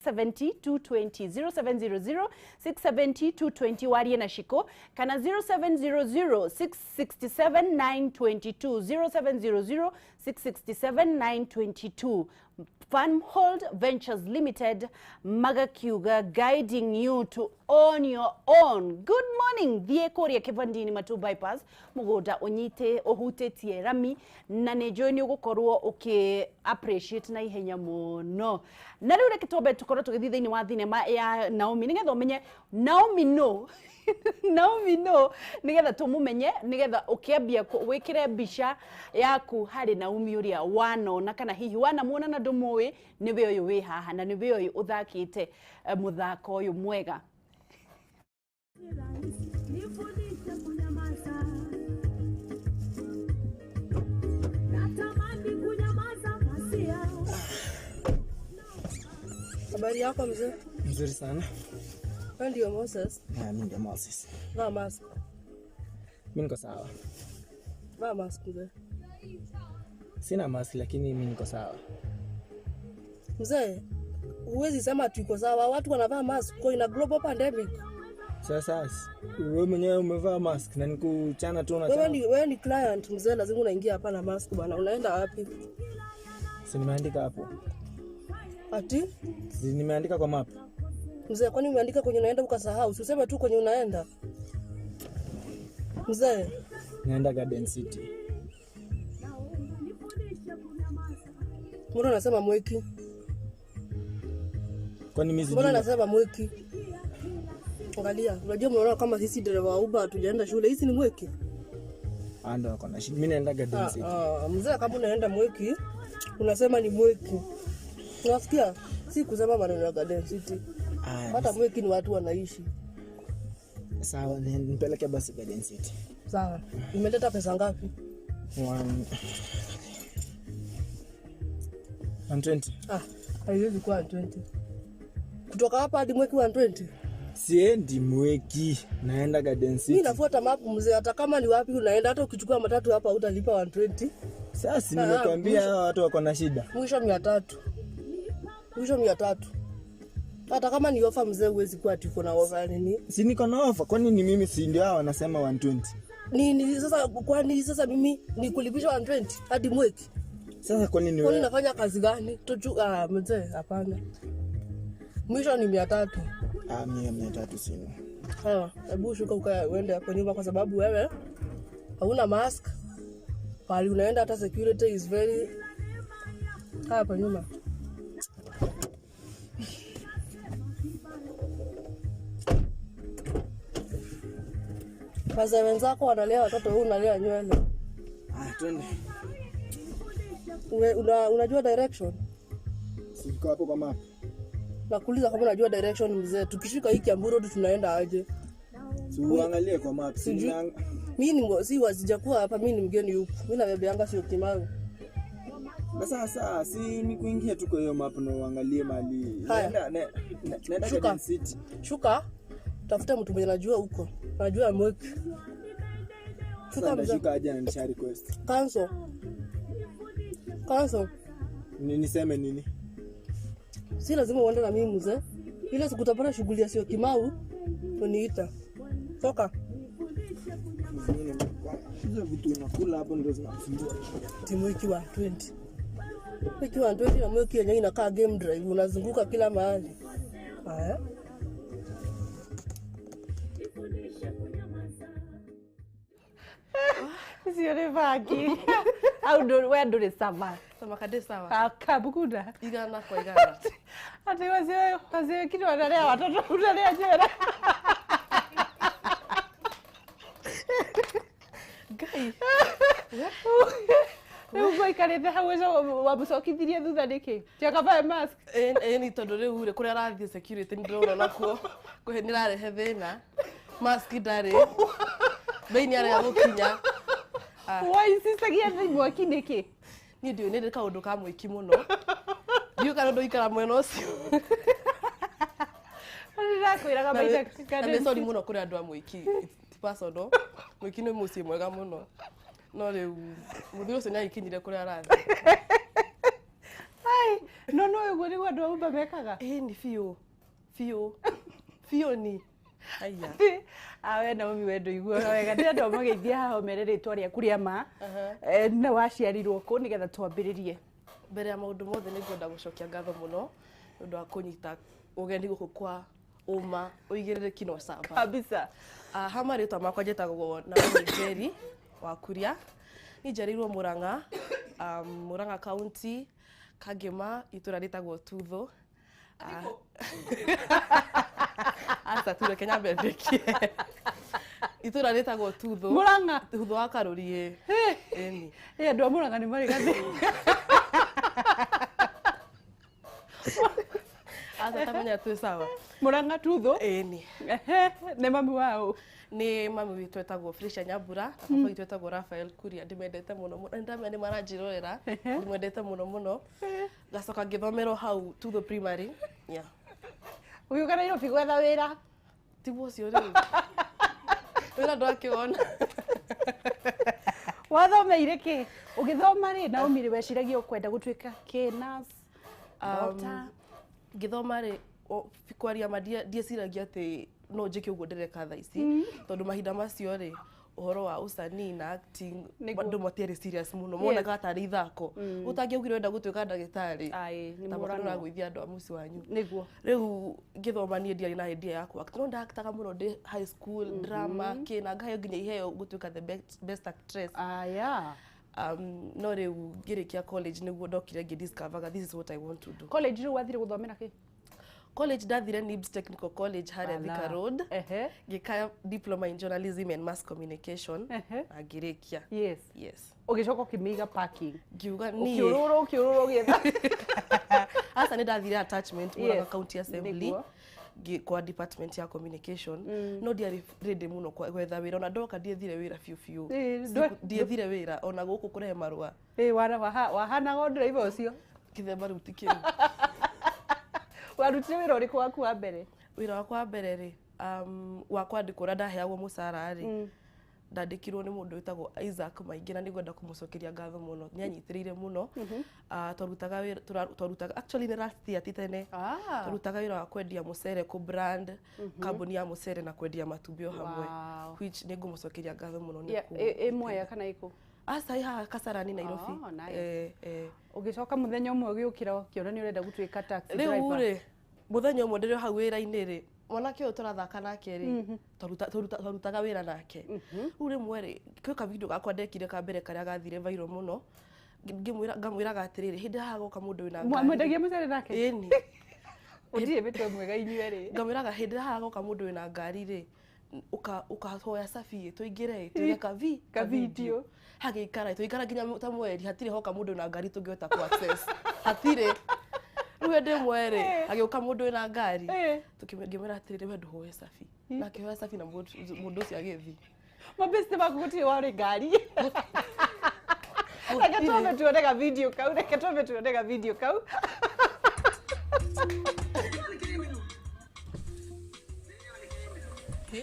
670 220, 0700 670 220 warie na Shiko, kana 0700 667 922, 0700 667 922. Farmhold Ventures Limited magakiuga guiding you to own your own. Good morning. Thie kuria Kivandini Matu bypass mugunda unyite uhutitie rami na nĩ njũĩ nĩ ũgũkorwo ũkĩ appreciate na ihenya mũno. Na rĩu reke twambe tũkorwo tũgĩthiĩ thĩinĩ wa thinema ya Naomi nĩgetha ũmenye Naomi no Naomi no nĩgetha tũmũmenye, nĩgetha ũkĩambia wĩkĩre mbica yaku harĩ Naomi ũrĩa wanona kana hihi wanamuona na ndũmũĩ, nĩwe ũyũ wĩ haha na nĩwe ũyũ ũthakĩte mũthako ũyũ mwega. Habari yako mzee? Mzuri sana. Wewe ndio Moses? Mimi ndio Moses. Vaa mask. Mimi niko sawa. Vaa mask mzee. Sina mask lakini mimi niko sawa. Mzee, huwezi sema tuko sawa. Watu wanavaa mask kwa ina global pandemic. Sasa wewe mwenyewe umevaa mask na nikuchana tu na chana. Wewe ni client mzee, lazima unaingia hapa na mask bwana. Unaenda wapi? Si nimeandika hapo. Ati? Si nimeandika kwa map. Mzee, kwani umeandika kwenye unaenda ukasahau? Usiseme tu kwenye unaenda. Mzee, naenda Garden City. Mbona unasema Mwiki? Kwani mimi sijui? Mbona unasema Mwiki? Angalia, unajua mnaona kama sisi dereva wa Uber hatujaenda shule. Hizi ni Mwiki. Ah, ndio kuna shida. Mimi naenda Garden City. Mzee, kama unaenda Mwiki, unasema ni Mwiki. Unasikia? Si kusema maneno ya Garden City. Hata Mwiki ni watu wanaishi. Sawa, nipeleke basi Garden City. Sawa. Umeleta pesa ngapi? 120. Ah, haiwezi kuwa 120. Kutoka hapa hadi Mwiki 120? Siendi Mwiki, naenda Garden City. Mimi nafuata map mzee, hata kama ni wapi unaenda, hata ukichukua matatu hapa utalipa 120. Sasa nimekuambia hawa watu wako na shida. Mwisho 300. Mwisho 300. Hata kama ni ofa mzee, huwezi kuwa ati uko na ofa nini? Si niko na ofa, kwani ni mimi si ndio hao wanasema 120? Nini sasa, kwani sasa mimi nikulipisha 120 hadi Mwiki? Sasa kwani ni wewe? Kwani nafanya kazi gani? Tuchu mzee, hapana. Mwisho ni 300. Ah, 300 sina. Sawa, hebu shuka ukaende hapo nyumba kwa sababu wewe hauna mask. Pali unaenda hata security is very hapa nyuma. Wazee wenzako wanalea watoto, wewe unalea nywele. Ah, twende. Unajua direction? Siko hapo kwa map. Nakuuliza kama unajua direction mzee. Tukishika hii Kiambu Road tunaenda aje? Si uangalie kwa map. Mimi ni si wasijakuwa hapa, mimi ni mgeni huku. Mimi na bebe yanga sio Kimau. Sasa si ni kuingia tu kwa hiyo map na uangalie mali. Naenda Garden City. Shuka. Tafuta mtu mwenye anajua huko. Anajua Mwiki. Shuka mzee. Shuka aje na nisha request. Cancel. Cancel. Ni niseme nini? Si lazima uende na mimi mzee. Ile siku utapata shughuli ya sio Kimau, uniita. Toka. Hizo vitu unakula hapo ndio zinasumbua. Timu hiki 120. Hiki 120 na Mwiki yenyewe inakaa game drive, unazunguka kila mahali. Haya. Sio ni baki. Au ndo wewe ndo sama. Sama kade sawa. Kabukunda. Igana kwa igana. Ati wazee kitu wanalea watoto, unalea jera. Gai. Rĩu ngũikarĩte hau ũcio wamũcokithirie thutha nĩkĩ? Tiakavae mask. Ĩni tondũ rĩu rĩ kũrĩa arathiĩ security nĩndĩrona nakuo kũhe nĩrarehe thĩna. Mask ndarĩ. Bei nĩarega gũkinya. Wainsistagia thĩ mwaki nĩkĩ? Niĩ ndiũĩ nĩ ndĩ kaũndũ ka mwĩki mũno. Ndiũĩ kana ndũikara mwena ũcio. Ndĩrakwĩraga maita. Na nĩ sorry mũno kũrĩ andũ a mwĩki. Ti personal. Mwĩki nĩ mũciĩ mwega mũno. No rĩu mũthuri ũcio nĩagĩkinyire kũrĩa arathiĩ. Ai, No no ũguo nĩguo andũ a Uber mekaga. Ĩĩ ni biũ biũ biũ ni aya. Awe Naomi we ndũiguaga wega. Ndĩrenda ũmageithie haha ũmere rĩtwa rĩaku rĩa ma na waciarirwo kũ nĩgetha twambĩrĩrie. Mbere ya maũndũ mothe nĩ ngwenda gũcokia ngatho mũno nĩ ũndũ wa kũnyita ũgeni gũkũ kwa ũma ũigĩrĩrĩki na ũcamba. Kabisa. Ha marĩtwa makwa njĩtagwo Naomi Njeri wa Kuria. Niĩ njiarĩirwo Murang'a, Murang'a County, Kangema, itũra rĩtagwo Tutho. Aca tu reke nyambe ndĩkie. Itũra rĩtagwo Tutho. Murang'a. Tutho wa Karũriĩ. Ĩni. Ĩ andũ a Murang'a nĩ marĩ gathĩ. Aca tamenya twĩ sawa. Murang'a Tutho. Ĩni. Nĩ mami wao. Nĩ mami witũ etagwo Felicia Nyambura na baba witũ etagwo Raphael Kuria. Ndĩmendete mũno mũno. Nĩndamenya nĩ maranjĩrorera. Ndĩmwendete mũno mũno. Ngacoka ngĩthomerwo hau Tutho Primary. Yeah. Ũgĩũka Nairobi gwetha wĩra. Tiguo ũcio rĩu. Wĩra ndwakĩwona. Wathomeire kĩ? Ũgĩthoma rĩ Naomi rĩ weciragia ũkwenda gũtuĩka kĩ? Nurse? Doctor? Ngĩthoma rĩ kwaria ma ndieciragia atĩ no njĩke ũguo ndĩreka thaa ici tondũ mahinda macio rĩ ũhoro wa ũcanii na acting andũ matiarĩ serious mũno monaga tarĩ ithako. Ũtangĩaugire wenda gũtuĩka ndagĩtarĩ ta mũndũ ũragũithia andũ a mũciĩ wanyu. Nĩguo. Rĩu ngĩthoma niĩ ndiarĩ na idea ya kũ-act no ndaaktaga mũno ndĩ high school drama kĩ na ngaheo nginya iheo gũtuĩka the best actress. Aya. No rĩu ngĩrĩkia college nĩguo ndokire ngĩdiscover this is what I want to do. College rĩu wathire gũthomera kĩ? College ndathire Nibs Technical College harĩa Thika Road. Ngĩka diploma in journalism and mass communication na ngĩrĩkia. Yes. Yes. Ũgĩcoka ũkĩmĩiga parking. Ngiuga niĩ. Ũkĩũrũra ũkĩũrũra ũgĩetha. Aca nĩ ndathire attachment Murang'a County Assembly kwa department ya communication no ndiarĩ ready mũno gwetha wĩra ona ndoka ndiethire wĩra biũ biũ. Ndiethire wĩra ona gũkũ kũrehe marũa. Wahanaga o driver ũcio. Kĩthemba rĩu ti kĩu. Warutire wĩra ũrĩkũ waku wa mbere? Wĩra wakwa wa mbere rĩ, wa kwandĩkwo ũrĩa ndaheagwo mũcara rĩ, ndandĩkirwo nĩ mũndũ wĩtagwo Isaac Maingĩ na nĩngwenda kũmũcokeria ngatho mũno. Nĩanyitĩrĩire mũno. Twarutaga wĩra, twarutaga actually nĩ last year ti tene. Twarutaga wĩra wa kwendia mũcere kũ brand kambuni ya mũcere na kwendia matumbĩ o hamwe. Which nĩngũmũcokeria ngatho mũno nĩ kũ. Ĩ Mwea kana ĩkũ? Aca ĩ haha Kasarani Nairobi. Ũgĩcoka mũthenya ũmwe ũgĩũkĩra ũkĩona nĩ ũrenda gũtuĩka taxi driver. Rĩu rĩ, mũthenya ũmwe ndĩrĩ hau wĩra-inĩ rĩ, mwanake ũyũ tũrathaka nake rĩ, twarutaga wĩra nake. Rĩu rĩmwe rĩ, kwĩ kavideo gakwa ndekire ka mbere karĩa gathire viral mũno, ngamwĩraga atĩrĩrĩ, hĩndĩ haha goka mũndũ wĩna ngari. Mwendagia mũcere nake? Ĩni. Ũtirĩ mĩtwe mwega inyuĩ rĩ. Ngamwĩraga hĩndĩ haha goka mũndũ wĩna ngari rĩ, ũkahoya cabi tũingĩre tũige kavideo. Hagĩikara tũikara nginya ta mweri hatirĩ hoka mũndũ wĩna ngari tũngĩhota kũ access. Hatirĩ. Rĩu hĩndĩ ĩmwe rĩ, agĩũka mũndũ wĩna ngari, ngĩmwĩra atĩrĩrĩ we ndũhoe cabi. Na akĩhoya cabi na mũndũ ũcio agĩthiĩ. Mabĩcite maku gũtirĩ warĩ ngari. Reke twambe tuone ga video kau, reke twambe tuone ga video kau.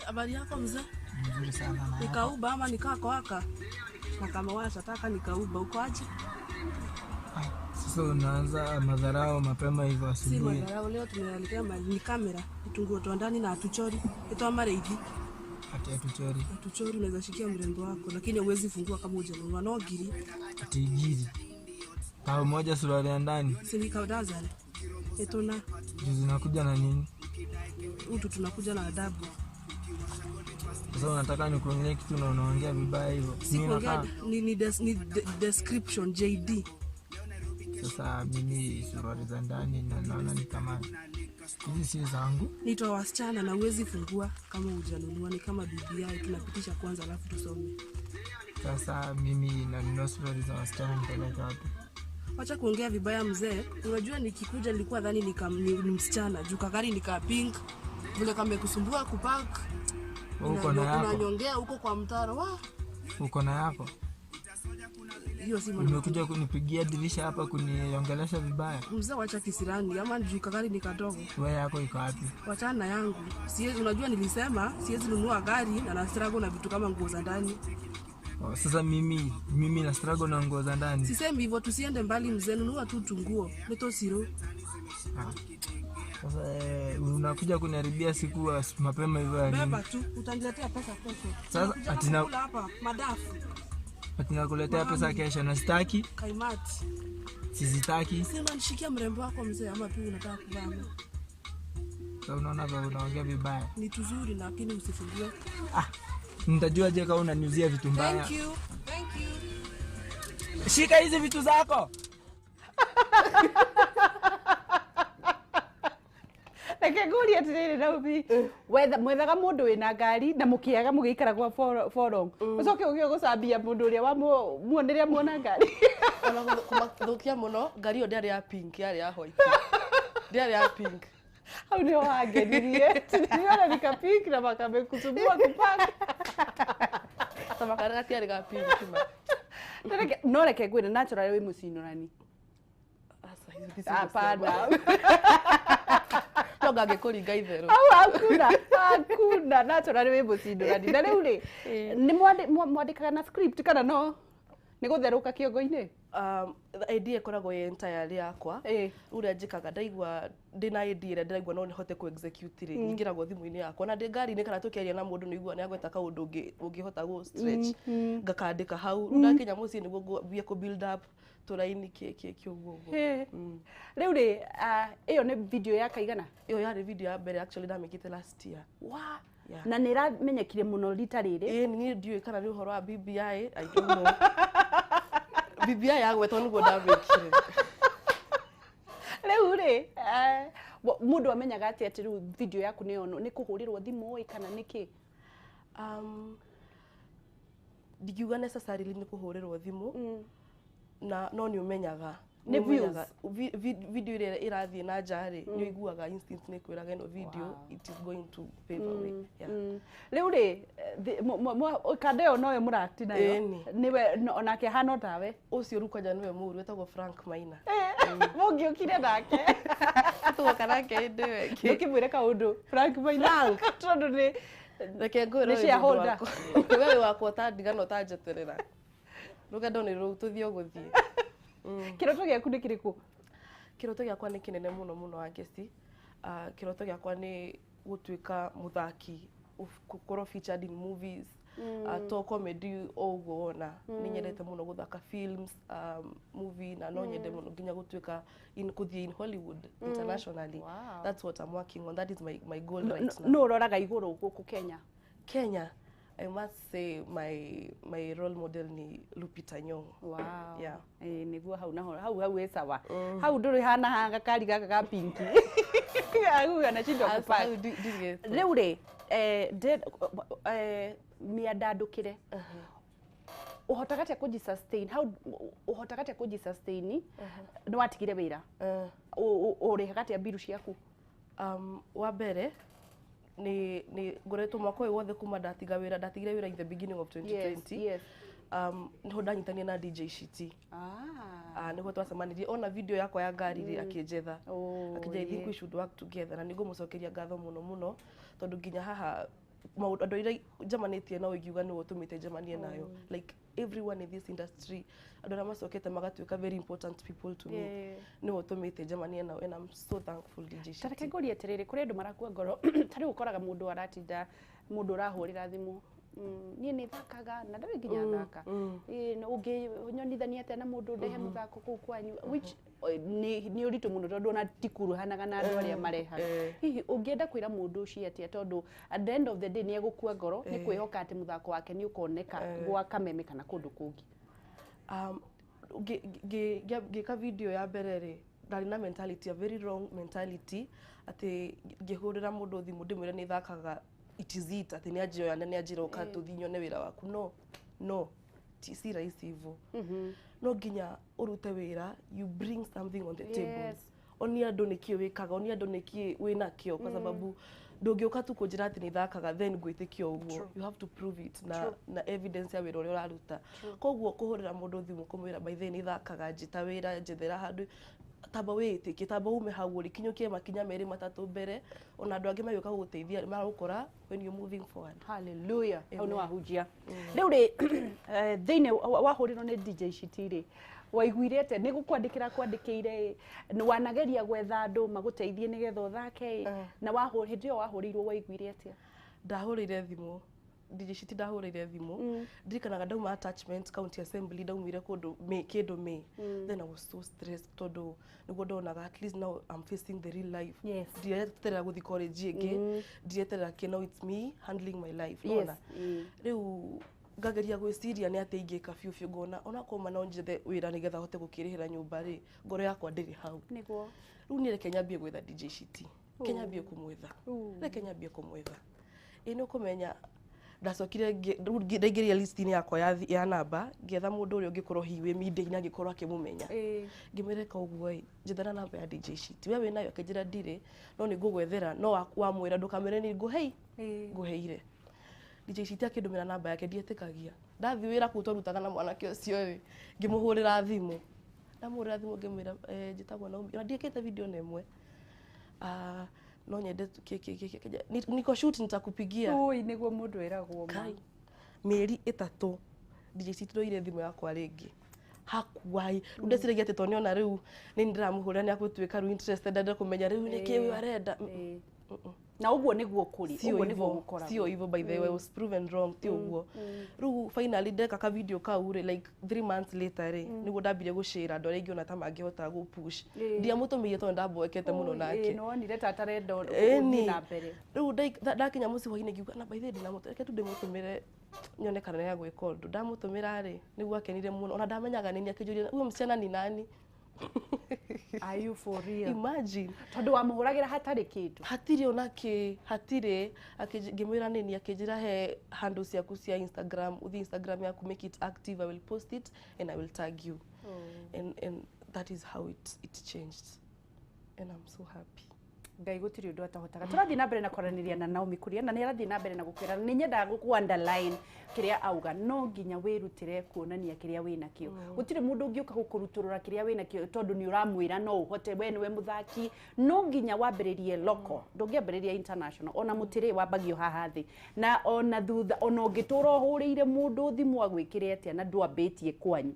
Habari yako mzee? Nzuri sana. Nikauba ama nikakoaka? Na kama washa taka nikauba uko aje? Sasa unaanza madharau mapema hivyo asubuhi. Si madharau, leo tumealetea ni kamera, tunguo tu ndani na hatuchori. Itoa mareithi. Ati hatuchori. Hatuchori, unaweza shikia mrembo wako lakini huwezi fungua kama hujanunua no ngiri. Ati ngiri. Pao moja suruali ya ndani. Si ni kaudazana. Etona. Juzi nakuja na nini? Utu tunakuja na adabu. Sasa unataka nikuongelee kitu na unaongea vibaya hivyo. Si kuongea ni description JD. Sasa mimi suruali za ndani na naona ni kama hizi si zangu. Ni toa wasichana na huwezi fungua kama hujanunua, ni kama BBI tunapitisha kwanza alafu tusome. Sasa mimi nanunua suruali za wasichana nipeleke wapi? Wacha kuongea vibaya mzee. Unajua nikikuja nilikuwa dhani ni msichana juu kagari nika pink. Vile kamekusumbua kupark. Uko na yako. Unanyongea huko kwa mtaro. Wa. Uko na yako. Hiyo si maneno. Umekuja kunipigia dirisha hapa kuniongelesha vibaya. Mzee wacha kisirani ama juu kagari ni kadogo. Wewe yako iko wapi? Wachana na yangu. Siwezi, unajua nilisema siwezi nunua gari na na struggle na vitu kama nguo za ndani. Oh, sasa mimi na struggle na nguo za ndani. Sisemi hivyo, tusiende mbali mzee, nunua tu tunguo nitosiro. Sasa unakuja kuniharibia siku mapema hivyo ya nini? Beba tu, utaniletea pesa kesho. Sasa, Unakuja kukula hapa madafu Ati nakuletea pesa kesho na sitaki, kaimati. sizitaki. Si unanishikia mrembo wako mzee, ama pia unataka kuvaa? Sasa unaona vile unaongea vibaya. Ni tuzuri lakini usifungue. Ah, nitajua je kama unaniuzia vitu mbaya? Thank you. Thank you. Shika hizi vitu zako. Reke ngũrie atĩrĩrĩ, Naomi, mwethaga mũndũ wĩna ngari na mũkĩaga mũgĩikara gwa for long, ũcoke ũgĩe gũcambia mũndũ ũrĩa wamuonire muona ngari? Ona kũmathũkia mũno, ngari ĩyo ndĩarĩ ya pink, yarĩ ya white, ndĩarĩ ya pink. Hau nĩho wangenirie, niliona nikapink na makamekusumbua kupaka. Sama kana gatiarĩ ga pink ma. No reke ngwĩre, naturally wĩ mũcinũrani. Aca, hizo ti Hapana. No ngangĩkũringa itherũ. Au hakuna, hakuna, naturally wĩ mũcindũrani. Na rĩu rĩ, nĩ mwandĩkaga na script kana no nĩ gũtherũka kĩongo-inĩ? Idea ĩkoragwo ĩ entirely yakwa. Ũrĩa njĩkaga, ndaigua ndĩna idea ĩrĩa ndĩraigua no hote kũ execute rĩ, nyingĩragwo thimũ-inĩ yakwa na ndĩ ngari-inĩ kana tũkĩaria na mũndũ, nĩigua nĩ agweta kaũndũ ũngĩhota gũ stretch, ngakandĩka hau. Rĩu ndakinya mũciĩ nĩguo ngwambia kũ build up tũraini kĩ kĩ kĩ ũguo ũguo. Rĩu rĩ, ĩyo nĩ video ya kaigana? Ĩyo yarĩ video ya mbere actually ndamĩkĩte last year. Wa Yeah. Na nĩ ĩramenyekire mũno rita rĩrĩ. Ĩĩ, niĩ ndiũĩ kana nĩ ũhoro wa BBI, I don't know. BBI yagwetwo nĩguo ndamĩkire. Rĩu rĩ, mũndũ amenyaga atĩa atĩ rĩu video yaku nĩ yonwo? Nĩ kũhũrĩrwo thimũ ĩ kana nĩ kĩ? Ndingiuga necessarily nĩ kũhũrĩrwo thimũ na no nĩ ũmenyaga. Nĩ Nĩ ũmenyaga. Video ĩrĩa ĩrathiĩ na nja rĩ, nĩ ũiguaga instinct nĩ kwĩraga ĩno video, it is going to pave a way, yeah. Rĩu rĩ, kanda ĩyo noyo mũrakti nayo? Ĩni. Nĩwe onake hana tawe? Ũcio rĩu kwanja nĩwe mũru, wĩtagwo Frank Maina. Mũngĩũkire nake? Tũgoka nake hĩndĩ ĩyo ĩngĩ. Ndũkĩmwĩre kaũndũ Frank Maina, tondũ nĩ Reke ngwĩre, Nĩ ũyũ mũndũ shareholder. wakwa. We wĩ wakwa, ũtandiga na ũtanjeterera, rũgendo nĩ rũu, tũthiĩ o gũthiĩ. Kĩroto gĩaku nĩ kĩrĩkũ? Kĩroto gĩakwa nĩ kĩnene mũno mũno, Wangeci. Kĩroto gĩakwa nĩ gũtuĩka mũthaki, gũkorwo featured in movies, to comedy o ũguo wona. Nĩ nyendete mũno gũthaka films, movie, na no nyende mũno nginya gũtuĩka kũthiĩ in Hollywood internationally. That's what I'm working on. That is my goal right now. Nũ ũroraga igũrũ gũkũ Kenya? Kenya, I must say my role model ni Lupita Nyong'o. Yeah. Ĩĩ, nĩguo hau naho hau ĩ sawa, hau ndũrĩ hana ha gakari gaka ga pinki hau anashindwa Asa, kupaka. hau ndirĩ. Rĩu rĩ, mĩandandũkĩre ũhotaga atĩa kũji sustain? How ũhotaga atĩa kũji sustain? Nĩ watigire wĩra? Ũrĩhaga atĩa mbiru ciaku? Wa mbere nĩ ngoretwo mwaka ũyũ wothe kuma ndatiga wĩra, ndatigire wĩra in the beginning of 2020. Niho ndanyitania na DJ Shiti. Nĩguo twacemanirie ona video yakwa ya ngari rĩ, akĩnjetha, akĩnjĩra, "I think we should work together," na nĩngũmũcokeria ngatho mũno mũno, tondũ nginya haha maũndũ andũ arĩa njemanĩtie nao ingiuga nĩwe ũtũmĩte njemanie nayo. Like everyone in this industry, andũ arĩa macokete magatuĩka very important people to me, nĩwe ũtũmĩte njemanie nao, and I'm so thankful, DJ Ta reke Shiti. ngũrie atĩrĩrĩ, kũrĩ andũ marakua ngoro. Ta rĩu ũkoraga mũndũ aratinda, mũndũ ũrahũrĩra thimũ, "Niĩ nĩ thakaga na ndarĩ nginya thaka. Ĩ, no ũngĩnyonithania atĩa na mũndũ ndehe mũthako kũu kwanyu?" Which nĩ ũritũ mũno, tondũ ona tikuruhanaga na andũ arĩa marehaga. Hihi ũngĩenda kwĩra mũndũ ũcio atĩa, tondũ at the end of the day nĩ egũkua ngoro nĩ kwĩhoka atĩ mũthako wake nĩ ũkoneka gwa kameme kana kũndũ kũngĩ? Ngĩka video ya mbere rĩ, ndarĩ na mentality, a very wrong mentality, atĩ ngĩhũrĩra mũndũ thimũ ndĩmwĩre nĩ thakaga, it is it, atĩ nĩ anjioya na nĩ anjĩra, "Ũka tũthiĩ nyone wĩra waku." No si rahisi hivyo. No nginya ũrute wĩra, you bring something on the table. Onia andũ nĩkĩĩ wĩkaga, onia andũ nĩkĩĩ wĩnakĩo, kwa sababu ndũngĩũka tu kũnjĩra atĩ nĩ thakaga then ngwĩtĩkia ũguo. You have to prove it na evidence ya wĩra ũrĩa ũraruta. Koguo kũhũrĩra mũndũ thimũ kũmwĩra, "By the way, nĩ thakaga, njĩta wĩra, njethera handũ," Tamba wĩĩtĩkie, tamba ume hau ũrĩ, kinyũkie makinya merĩ matatũ mbere, ona andũ angĩ magĩũka gũgũteithia maragũkora when you're moving forward. Hallelujah. Hau nĩ wahunjia. Rĩu rĩ, thĩinĩ wahũrĩrwo nĩ DJ Shiti rĩ, waiguire atĩa? Nĩ gũkwandĩkĩra kwandĩkĩire? Nĩ wanageria gwetha andũ magũteithie nĩgetha ũthake? Na hĩndĩ ĩyo wahũrĩirwo waiguire atĩa? Ndahũrĩire thimũ DJ Shiti, ndahũrĩire thimũ, ndirikanaga ndauma attachment county assembly, ndaumire kũndũ kĩndũ May. Then I was so stressed tondũ nĩguo ndonaga at least now I'm facing the real life. Ndireterera gũthiĩ college ĩngĩ, ndireterera kĩ, now it's me handling my life. Nona rĩu ngageria gwĩciria nĩ atĩa ingĩka biũ biũ, ngona onakorwo ma no njethe wĩra nĩgetha hote gũkĩrĩhĩra nyũmba rĩ, ngoro yakwa ndĩrĩ hau. Rĩu niĩ reke nyambie gwetha DJ Shiti, reke nyambie kũmwetha, reke nyambie kũmwetha. Ĩ nĩ ũkũmenya ndacokire rĩu ndaingĩrire list-inĩ yakwa ya namba, ngĩetha mũndũ ũrĩa ũngĩkorwo hihi wĩ media-inĩ angĩkorwo akĩmũmenya. Ngĩmwĩra ĩka ũguo ĩ, njethera namba ya DJ Shiti, we wĩnayo? Akĩnjĩra ndirĩ, no nĩ ngũgwethera, no wamwĩra ndũkamwĩre nĩ ngũhei ngũheire. DJ Shiti akĩndũmĩra namba yake, ndietĩkagia. Ndathiĩ wĩra kũu twarutaga na mwanake ũcio rĩ, ngĩmũhũrĩra thimũ, ndamũhũrĩra thimũ ngĩmwĩra, njĩtagwo Naomi na ndiĩkĩte video na ĩmwe. Ah, no nyende niko shoot, nitakupigia. Ui, nĩguo mũndũ ĩragwo ma. Kai, mĩeri 3 DJ Shiti ndoire thimũ yakwa rĩngĩ, hakuai. Rĩu ndeciragia atĩ tondũ nĩona rĩu nĩ ndĩramũhũrĩra nĩ agũtuĩka rĩu interested, ende kũmenya rĩu nĩkĩ ũyũ arenda. Na ũguo nĩguo kũrĩ, Sio ũguo nĩguo hivyo, gũkoragwo. Sio hivyo. By the way, I was proven wrong, ti ũguo. Rĩu finally ndeka ka video kau rĩ, like 3 months later rĩ, nĩguo ndambire gũcĩra andũ arĩa ingĩona ta mangĩhota gũ push. Ndiamũtũmĩire tondũ ndamboekete mũno nake. Nĩwonire ta atarenda Ĩni. ũthiĩ na mbere. Rĩu ndakinya mũciĩ hwainĩ ngiuga na by the way ndinamũtũmĩra, reke tu ndĩmũtũmĩre nyone kana nĩ agwĩka ũndũ. Ndamũtũmĩra rĩ, nĩguo akenire mũno, ona ndamenyaga nini, akĩnjũria, "Huyo msichana ni nani?" Are you for real? Imagine. Tondũ wamũhũragĩra hatarĩ kĩndũ. Hatirĩ ona kĩ, hatirĩ. Ngĩmwĩra nini, akĩnjĩra he handle ciaku cia Instagram, ũthiĩ Instagram yaku, make it active, I will post it and I will tag you. And that is how it changed and I'm so happy. Ngai gũtirĩ ũndũ atahotaga. Tũrathiĩ na mbere na kwaranĩria na Naomi Kuria, na nĩ arathiĩ na mbere na gũkwĩra, nĩ nyendaga gũkũ underline kĩrĩa auga, no nginya wĩrutĩre kuonania kĩrĩa wĩnakĩo. Gũtirĩ mũndũ ũngĩũka gũkũrutũrũra kĩrĩa wĩnakĩo tondũ nĩ ũramwĩra no ũhote, we nĩwe mũthaki. No nginya wambĩrĩrie local, ndũngĩambĩrĩria international. Ona mũtĩrĩ wambagio haha thĩ, na ona thutha ona ũngĩtũra ũhũrĩire mũndũ thimũ agwĩkĩre atĩa na ndwambĩtie kwanyu,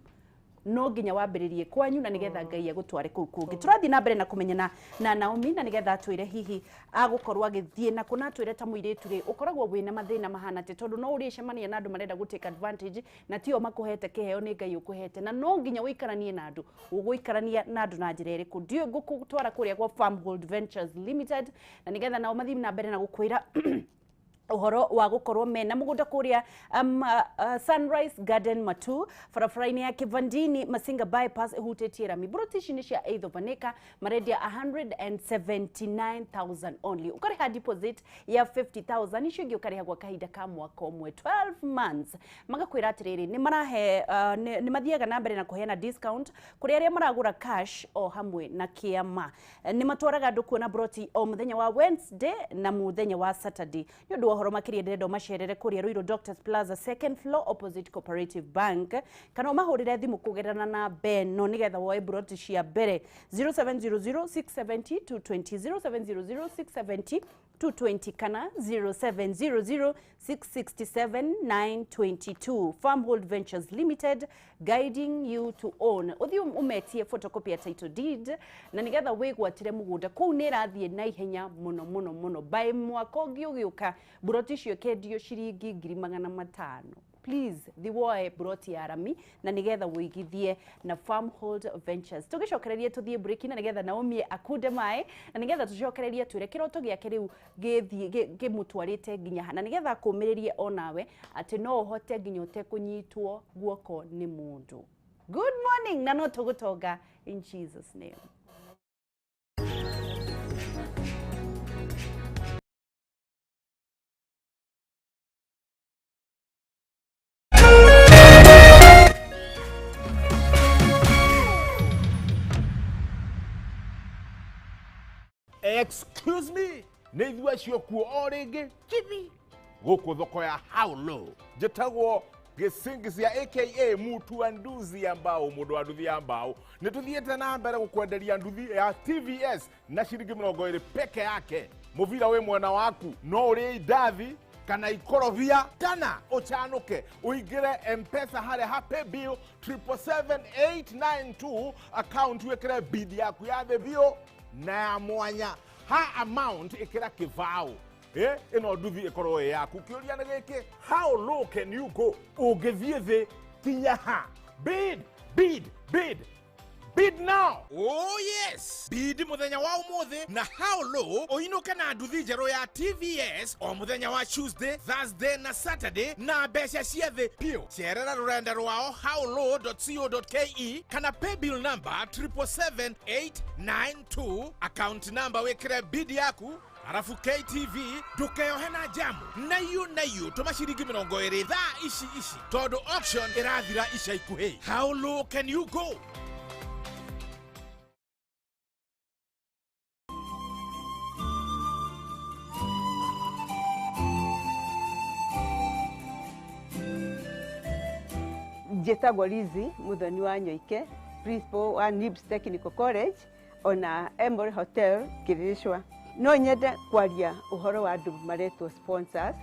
no nginya wambĩrĩrie kwanyu na nigetha Ngai agũtware kũu kũngĩ. Tũrathiĩ na mbere na kũmenyana na Naomi na nigetha atwĩre hihi agũkorwo agĩthiĩ na kũna, atwĩre ta mũirĩtu rĩ, ũkoragwo wĩna mathĩna mahana atĩ, tondũ no ũrĩcemania na andũ marenda gũ take advantage na tio makũhete kĩheo, nĩ Ngai ũkũhete, na no nginya ũikaranie na andũ. Ũgũikarania na andũ na njĩra ĩrĩkũ? Ndiũĩ, ngũkũtwara kũrĩa gwa Farmhold Ventures Limited na nigetha nao mathiĩ na mbere na gũkwĩra ũhoro wa gũkorwo mena mũgũnda kũrĩa Sunrise Garden Matu, barabara-inĩ ya Kivandini Masinga bypass ĩhutĩtie rami. Buroti ici nĩ cia eighth of an acre, marendia 179,000 only, ũkarĩha deposit ya 50,000, icio ingĩ ũkarĩha gwa kahinda ka mwaka ũmwe, 12 months. Magakwĩra atĩrĩrĩ, nĩ marahe nĩ mathiaga na mbere na kũheana discount kũrĩ arĩa maragũra cash o hamwe na kĩama. Nĩ matwaraga andũ kuona broti o mũthenya wa Wednesday na mũthenya wa Saturday. Nĩ ũndũ wa ũhoro makĩria ndĩrenda ũmacerere kũrĩa Ruiru Doctors Plaza, second floor, opposite Cooperative Bank, kana ũmahũrĩre thimũ kũgerera namba ĩno nĩgetha woe broti cia mbere: 0700 670 220, 0700 670 220 kana 0700 667 922. Farmhold Ventures Limited, guiding you to own. Uthi umetie photocopy ya title deed na nigetha wĩgwatĩre mũgũnda kũu. Nĩ ĩrathiĩ na ihenya mũno mũno mũno. By mwaka ũngĩ ũgĩũka, buroti icio ikendio ciringi 500,000. Please thi woe buroti ya rami na nigetha wĩigithie na Farmhold Ventures. Tũgĩcokererie tũthiĩ break na nigetha Naomi akunde maĩ na nigetha tũcokererie twĩre kĩroto gĩake rĩu gĩthiĩ kĩmũtwarĩte nginya ha, na nigetha akũmĩrĩrie onawe atĩ no ũhote nginya ũtekũnyitwo guoko nĩ mũndũ. Good morning, na no tũgũtonga in Jesus name. Excuse me, nĩ ithuĩ acio kuo o rĩngĩ chibi gũkũ thoko ya how low. Njĩtagwo Gĩcingisia aka mutu wa nduthi ya mbao, mũndũ wa nduthi ya mbao. Nĩ tũthiĩte na mbere gũkwenderia nduthi ya TVS na ciringi 20 peke yake. Mũbira wĩ mwena waku, no ũrĩe indathi kana ikorobia kana ũcanũke ũingĩre Mpesa harĩa ha paybill 777892 account, wĩkĩre bid yaku ya thĩ biũ na ya mwanya ha amount ĩkĩra kĩbaũ. Ĩno nduthi ĩkorwo ĩ yaku. Kĩũria nĩ gĩkĩ, how low can you go? Ũngĩthiĩ thĩ kinya ha? Bid, bid, bid, bid now. Oh yes, bid muthenya wa umuthi na how low uinuke na nduthi njerũ ya TVS o muthenya wa Tuesday, Thursday na Saturday na mbeca cia thĩ piũ. Cerera rũrenda rwao howlow.co.ke kana paybill number 777892, account number wĩkĩre bid yaku, arafu KTV ndukeyohe na jamu na iyo tũma ciringi 20 thaa ici ici tondũ auction ĩrathira ica ikuhĩ. How low can you go? Njĩtagwo Lizzy Muthoni wa Nyoike, principal wa NIBS Technical College ona Emory Hotel Kĩrĩrĩcwa. No nyende kwaria ũhoro wa andũ maretwo sponsors.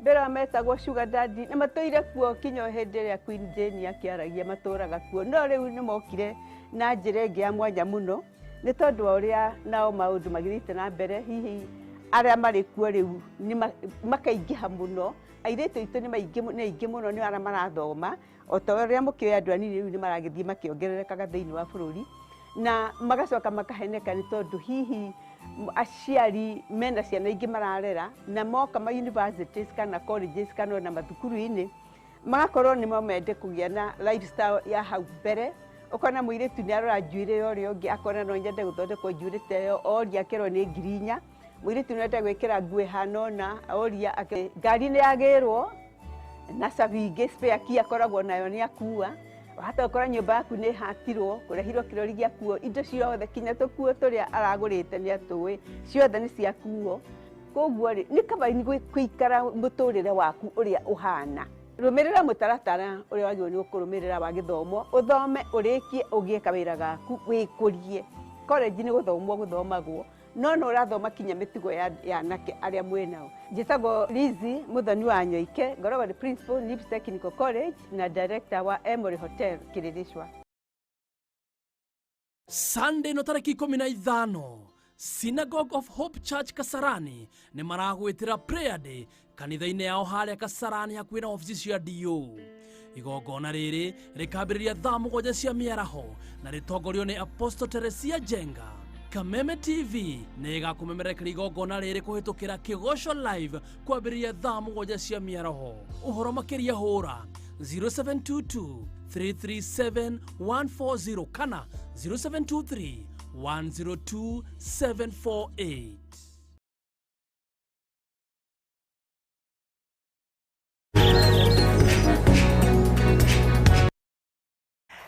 Mbere wa metagwo sugar daddy na matũire kuo kinya hĩndĩ ĩrĩa Queen Jane akĩaragia matũraga kuo, no rĩu nĩ mokire na njĩra ĩngĩ ya mwanya mũno nĩ tondũ wa ũrĩa nao maũndũ magĩrĩte na mbere. Hihi arĩa marĩ kuo rĩu nĩ makaingĩha mũno, airĩtu aitũ nĩ aingĩ mũno nĩ arĩa marathoma o ta ũrĩa mũkĩoĩ andũ anini rĩu nĩ maragĩthiĩ makĩongererekaga thĩinĩ wa bũrũri, na magacoka makaheneka nĩ tondũ hihi aciari mena ciana ingĩ mararera na moka ma universities kana colleges kana ona mathukuru-inĩ magakorwo nĩ mende kũgĩa na lifestyle ya hau mbere. Ũkona mũirĩtu nĩ arora njuĩrĩ ya ũrĩa ũngĩ akona no nyende gũthondekwo njuĩrĩ ta ĩyo, oria akerwo nĩ 4,000. Mũirĩtu nĩ ende gwĩkĩra nguo ĩhana ũna, oria ngari nĩ yagĩrwo na cabi ingĩ spare key akoragwo nayo nĩ akua. Wahota gũkora nyũmba yaku nĩ ĩhatirwo, kũrehirwo kĩrori gĩakuo, indo ciothe kinya tũkuo tũrĩa aragũrĩte nĩ atũĩ ciothe nĩ ciakuo. Koguo rĩ nĩ kaba gũikara mũtũrĩre waku ũrĩa ũhana. Rũmĩrĩra mũtaratara ũrĩa wagĩrĩirwo nĩ kũrũmĩrĩra wa gĩthomo, ũthome ũrĩkie ũgĩe kawĩra gaku wĩkũrie. College nĩ gũthomwo gũthomagwo, no no ũrathoma kinya mĩtugo ya anake arĩa mwĩ nao. Njĩtagwo Lizzy Muthoni wa Nyoike, ngoragwo nĩ principal NIBS Technical College na director wa Emory Hotel Kĩrĩrĩcwa. Sunday no tarĩki 15 Synagogue of Hope Church Kasarani nĩ maragwĩtĩra prayer day kanitha-inĩ yao harĩa Kasarani hakuhĩ na ofici cia DO. Igongona rĩrĩ rĩkambĩrĩria thaa 7 cia mĩaraho na rĩtongorio nĩ Apostle Teresia Jenga. Kameme TV nĩ ĩgakũmemerekeria igongona rĩrĩ kũhĩtũkĩra Kĩgoco Live kwambĩrĩria thaa 7 cia mĩaraho. Ũhoro makĩria hũra 0722 337 140 kana 0723 102 748.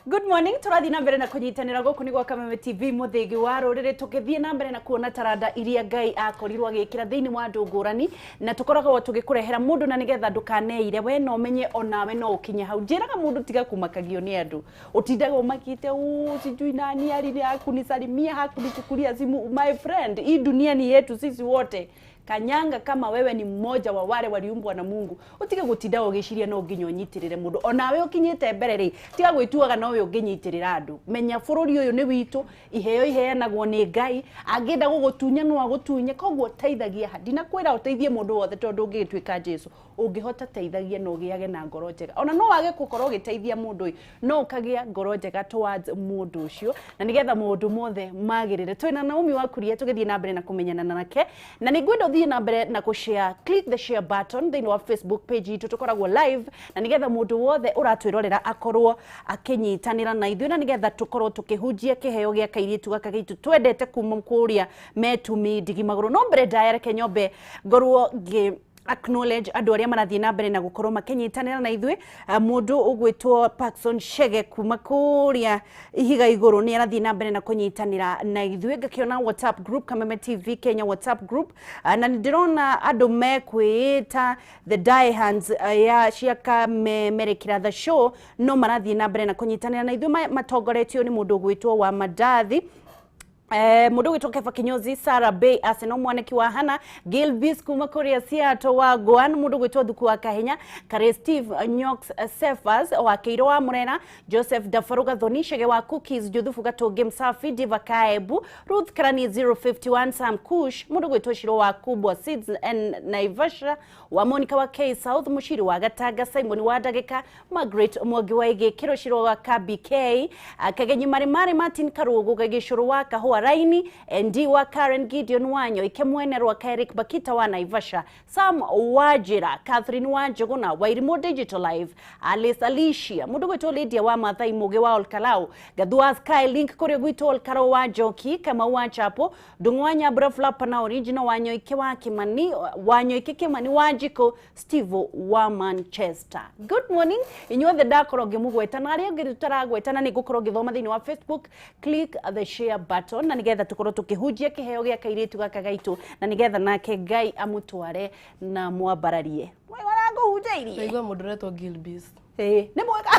Good morning, tũrathiĩ na mbere na kũnyitanĩra gũkũ nĩ gwa Kameme TV mũthĩgi wa rũrĩrĩ, tũkĩthiĩ na mbere na kuona taranda iria Ngai akorirwo agĩkĩra thĩinĩ wa andũ ngũrani, na tũkoragwo tũgĩkũrehera mũndũ na nĩgetha ndũkaneire we no ũmenye onawe no ũkinye hau. Njĩraga mũndũ tiga kũmakagio nĩ andũ, ũtindaga ũmakĩte ũ sijui nani ali hakunisalimia hakunichukulia simu. My friend, hii dunia ni yetu sisi wote. Kanyanga kama wewe ni mmoja wa wale waliumbwa na Mungu, utige gutinda ugiciria no nginya unyitirire mundu onawe ukinyite mbere ri, tiga gwituaga nowe unginyitirira andu. Menya bururi uyu ni witu, iheo iheanagwo ni Ngai, angienda gugutunya no agutunye, koguo teithagia. Ndinakwira uteithie mundu wothe tondu ungituika Jesu, ungihota teithagia no ugiage na ngoro njega. Ona no wage gukorwo ugiteithia mundu no ukagia ngoro njega towards mundu ucio, na nigetha mundu mothe magirire. Twina Naomi wa Kuria tugithie na mbere na kumenyana nake, na ningwenda uthie na mbere na kushare, click the share button thĩinĩ wa Facebook page itũ, tũkoragwo live, na nigetha mũndũ wothe ũratwĩrorera akorwo akĩnyitanĩra na ithuĩ, na nigetha tũkorwo tũkĩhunjia kĩheo gĩa kairĩtu gaka gitũ twendete kuma kũrĩa metumi ndigi magũrũ. No mbere ndaya reke nyombe ngorwo ngĩ Acknowledge andũ arĩa marathiĩ na mbere na gũkorwo makĩnyitanĩra na ithuĩ. Mũndũ ũgwĩtwo Parkson Chege kuma kũrĩa Ihiga Igũrũ nĩ arathiĩ na mbere na kũnyitanĩra na ithuĩ. Ngakĩona WhatsApp group, Kameme TV Kenya WhatsApp group, na nĩ ndĩrona andũ mekwĩĩta the Die Hands ya cia Kamemerekera the show no marathiĩ na mbere na kũnyitanĩra na ithuĩ, matongoretio nĩ mũndũ ũgwĩtwo wa Madathi. Mũndũ ũgwĩtwo Kefa Kinyozi, Sarah Bay, Arsenal mwaniki wa Hana, Gilbis kuma kũrĩa Seattle wa Goan, mũndũ ũgwĩtwo Thuku wa Kahenya, Kare Steve Nyox Cephas wa Kĩiro wa Mũrera, Joseph Dafaru Gathoni, Chege wa Cookies, Juthufu Gatũngĩ Msafi, Diva Kaebu, Ruth Karani 051, Sam Kush, mũndũ ũgwĩtwo Shiro wa Kubwa Seeds and Naivasha, wa Monica wa K South, Mushiri wa Gatanga, Simon wa Ndagĩka, Margaret Mwangi wa Igĩkĩro, Shiro wa KBK, Kagenyi Marimari, Martin Karugu, Gagĩcũrũ wa Kahũa Raini, ND wa Karen, Gideon Wanyo, Ike Mwene wa Eric Bakita wa Naivasha, Sam Wajira, Catherine wa Njuguna, Wairimu Digital Live, Alice Alicia, mũndũ gwĩtwo Lydia wa Mathai Mũgĩ wa Olkalau, Gathua Skylink kũrĩa gwitũ Olkarau wa Njoki, Kamau wa Chapo, Ndung'u wa Nyambura Flapa na original wa Nyoike wa Kimani, wa Nyoike Kimani wa Njiko, Steve wa Manchester. Good morning, inyuothe ndakorwo ngĩmũgweta na arĩa angĩ tũtaragweta na nĩngũkorwo ngĩthoma thĩinĩ wa Facebook, click the share button na nĩgetha tũkorwo tũkĩhunjia kĩheo gĩa kairĩtu gaka gaitũ na nĩgetha nake Ngai amũtware na mwambararie. Mwaigua ngũhunjĩirie? Ndaigua mũndũ ũretwo Gilbis. Ĩĩ, nĩ mwega.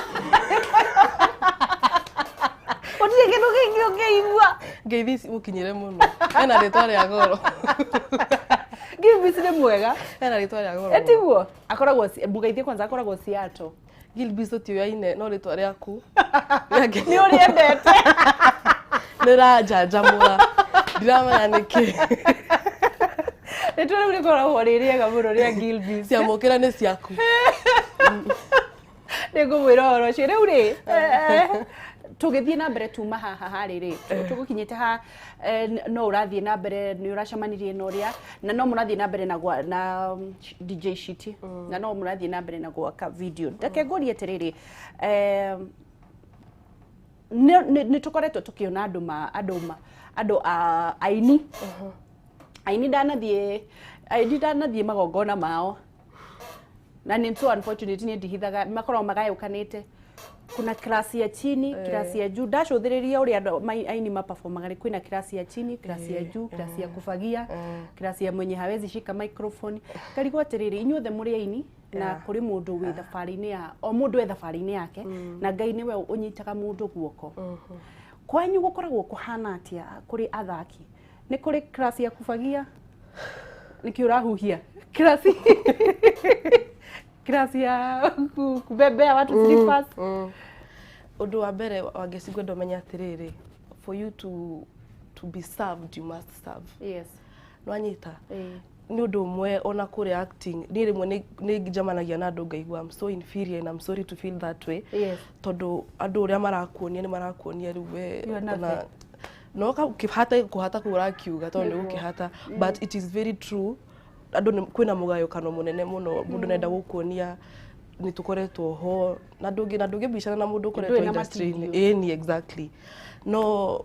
Gũtirĩ kĩndũ kĩngĩ ũngĩigua. Ngeithi ici mũkinyĩre mũno. Ena rĩtwa rĩa goro. Gilbis nĩ mwega. Ena rĩtwa rĩa goro. Etiguo? Akoragwo mũgeithie kwanza, akoragwo Seattle. Gilbis tũtiũyaine no rĩtwa rĩaku. Nĩ ũrĩendete. Nĩranjanjamũra. Ndiramenya nĩkĩ. Rĩtwa rĩu rĩkoragwo rĩ rĩega mũno rĩa Gilbis. Ciamũkĩra nĩ ciaku. Nĩngũmwĩra ũhoro ũcio. Rĩu rĩ, tũgĩthiĩ na mbere tuma haha harĩ rĩ, tũgũkinyĩte ha, no ũrathiĩ na mbere nĩ ũracemanirie na ũrĩa na no mũrathiĩ na mbere na na DJ Shiti na no mũrathiĩ na mbere na gwaka video. Reke ngũrie atĩrĩrĩ, nĩ tũkoretwo tũkĩona andũ ma andũ ma andũ a aini aini ndanathiĩ aini ndanathiĩ magongona mao na nĩ so unfortunate niĩ ndihithaga, makoragwo magayũkanĩte, kuna class ya chini, class ya juu. Ndacũthĩrĩria ũrĩa andũ aini maperformaga rĩ, kwĩna class ya chini, class ya juu, class ya kufagia, class ya mwenye hawezi shika microphone. Ngarigwo atĩrĩrĩ, inyuothe mũrĩ aini na kũrĩ mũndũ wĩ thabarĩ-inĩ ya o mũndũ e thabarĩ-inĩ yake na Ngai nĩwe ũnyitaga mũndũ guoko. Kwanyu gũkoragwo kũhana atĩa kũrĩ athaki? Nĩ kũrĩ class ya kufagia? Nĩkĩ ũrahuhia? Class ya kubebea watu slippers? Ũndũ wa mbere Wangeci ngwenda ũmenye atĩrĩrĩ, for you to be served you must serve. Yes. Nĩwanyita? Nĩ ũndũ ũmwe ona kũrĩa acting, niĩ rĩmwe nĩ njemanagia na andũ ngaigua I'm so inferior and I'm sorry to feel that way. Yes. Tondũ andũ ũrĩa marakuonia nĩ marakuonia rĩu we You are nothing. No kĩhata kũhata kũu ũrakiuga tondũ nĩ gũkĩhata, but it is very true. Andũ kwĩna mũgayũkano mũnene mũno, mũndũ nenda gũkuonia nĩ tũkoretwo ho na ndũngĩbicana na mũndũ ũkoretwo Ndũrĩ na industry-inĩ. material. Ĩni exactly. No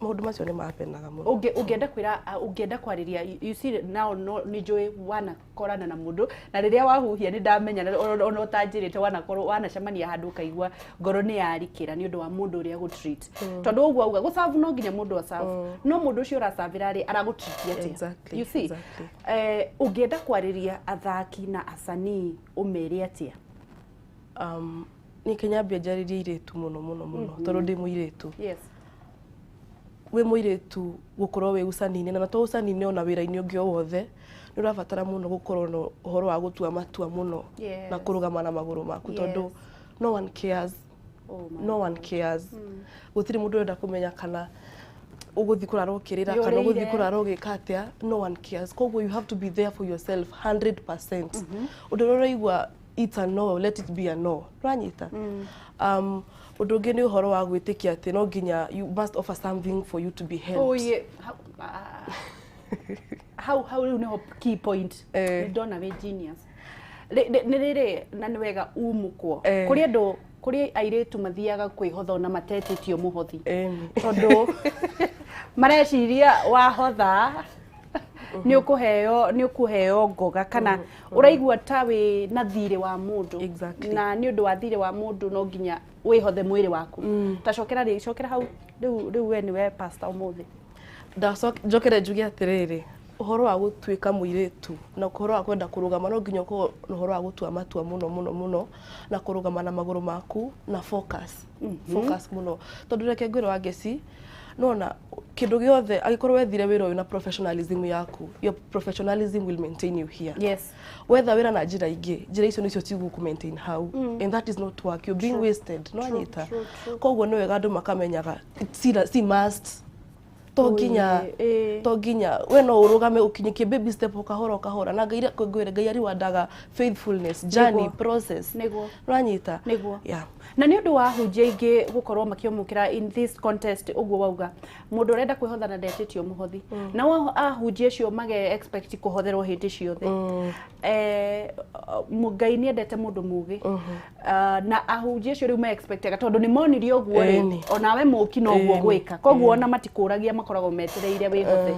maũndũ macio nĩ mapenaga mũno. Ũngĩenda kwĩra, ũngĩenda kwarĩria, you see now no nĩ njũĩ wanakorana na mũndũ na rĩrĩa wahuhia nĩ ndamenya na ona ũtanjĩrĩte wanakorwo wanacemania handũ ũkaigua ngoro nĩ yarikĩra nĩ ũndũ wa mũndũ ũrĩa gũtreat, tondũ ũguo auga gũcabu no nginya mũndũ acabu, no mũndũ ũcio ũracabĩra rĩ aragũtreat atĩa? Exactly, You see? exactly. Ũngĩenda kwarĩria athaki na asanii ũmere atĩa? Niĩ kĩnyambia njarĩrie airĩtu mũno mũno mũno tondũ ndĩ mũirĩtu. Yes. Wĩ mũirĩtu gũkorwo wĩ ũcani-inĩ na to ũcani-inĩ ona wĩra-inĩ ũngĩ o wothe nĩ ũrabatara mũno gũkorwo na ũhoro wa gũtua matua mũno na kũrũgama na magũrũ maku tondũ no one cares. Oh my. No one cares. Gũtirĩ mũndũ ũrenda kũmenya kana ũgũthiĩ kũrara ũkĩrĩra kana Nĩũrĩire. Ũgũthiĩ kũrara ũgĩka atĩa. No one cares, koguo you have to be there for yourself 100%. Ũndũ ũrĩa ũraigua it's a no, let it be a no. Ũranyita? Ũndũ ũngĩ nĩ ũhoro wa gwĩtĩkia atĩ no nginya you must offer something for you to be helped. Oh yeah. How rĩu nĩho key point. Nĩ ndona wĩ genius. Nĩ rĩrĩ na nĩ wega umũkwo. Kũrĩ andũ, kũrĩ airĩtu mathiaga kwĩhotha ona matetĩtio mũhothi. Ĩni. Tondũ mareciria wahotha Nĩ ũkũheo ngoga kana ũraigua ta wĩ na thirĩ wa mũndũ. Na nĩ ũndũ wa thirĩ wa mũndũ no nginya wĩhothe mwĩrĩ waku. Ta cokera rĩ, cokera hau rĩu we nĩwe pastor ũmũthĩ. Njokere njuge atĩrĩrĩ, ũhoro wa gũtuĩka mũirĩtu na ũhoro wa kwenda kũrũgama, no nginya ũkorwo na ũhoro wa gũtua matua mũno mũno mũno na kũrũgama na magũrũ maku na focus mũno, tondũ reke ngwĩre wa ngeci nona kĩndũ gĩothe, angĩkorwo wethire wĩra ũyũ na professionalism yaku, your professionalism will maintain you here. Wetha wĩra na njĩra ingĩ, njĩra icio nĩcio cigũkũ maintain hau, and that is not work, you're being wasted. No anyita, koguo nĩ wega andũ makamenyaga si must, to nginya to nginya we no ũrũgame ũkinyĩkie baby step o kahora o kahora, na Ngai ngwĩre Ngai ariwandaga faithfulness journey, process. Ũranyita? Nĩguo. Yeah. Na nĩ ũndũ wa ahunjia aingĩ gũkorwo makĩamũkĩra in this contest, ũguo wauga mũndũ ũrenda kwĩhotha na ndetĩtio mũhothi, nao ahunjia acio mage expect kũhotherwo hĩndĩ ciothe. Ngai nĩ endete mũndũ mũgĩ. Ah, na ahunjia acio rĩu me expectaga tondũ nĩ monire ũguo rĩ, onawe mũki no ũguo gwĩka, koguo ona matikũragia, makoragwo metereire wĩhothe.